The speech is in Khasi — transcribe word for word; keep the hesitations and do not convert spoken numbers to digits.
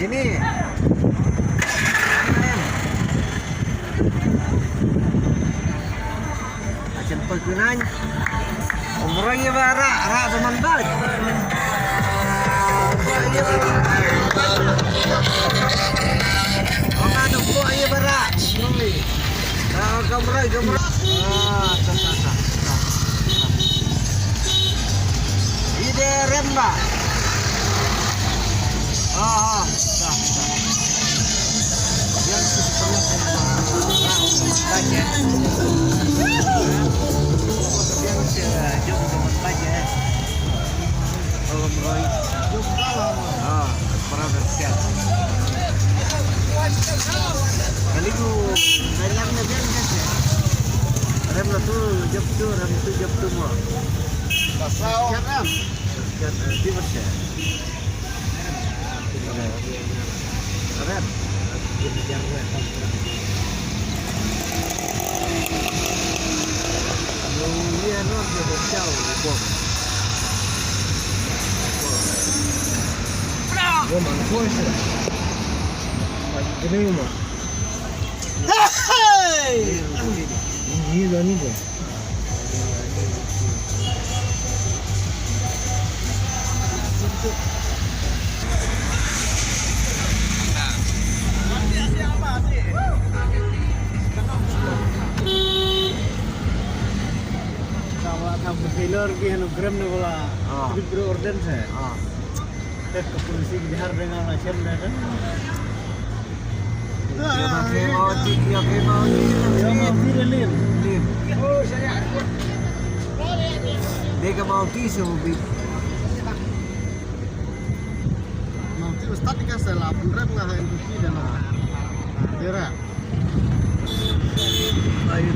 Jimmy. Achen poi kunai. Umroi ïa ba rah, rah ba man bad. Umroi ïa ba rah. Ong adu ko ïa ba rah. Umroi. Ah, gamroi, gamroi. Ah, ta, ta, ta. Ide remba. Ah, ah, ta, ta. Yang si pernah, ah, baca. Yang si, ah, jom, jom baca. Alam Roy. Ah, para bersiap. Kali tu, dalam na biang kan ya. Rem la tu, jab tu, rem tu, jab tu mo. Pasal. Siap, rem. Siap, eh, di bersiap. Rem. Di bersiap, rem. Lu, iya, no, dia bersiap, bom. Wo, mangso ese. Gini mo. Ini lo ni de. Tawa tawa sailor ki hanu grem ne bola. Ah. Bit bro orden se. Ah. Tek ke polisi ki jahar dengan macam dah kan. Dia pakai mauti, dia pakai mauti. Dia mauti dia lim. Lim. Dia ke mauti se ubi. Mauti ustad ni kan salah penrem ngah N P P dah lah. Dia dah. Ayo.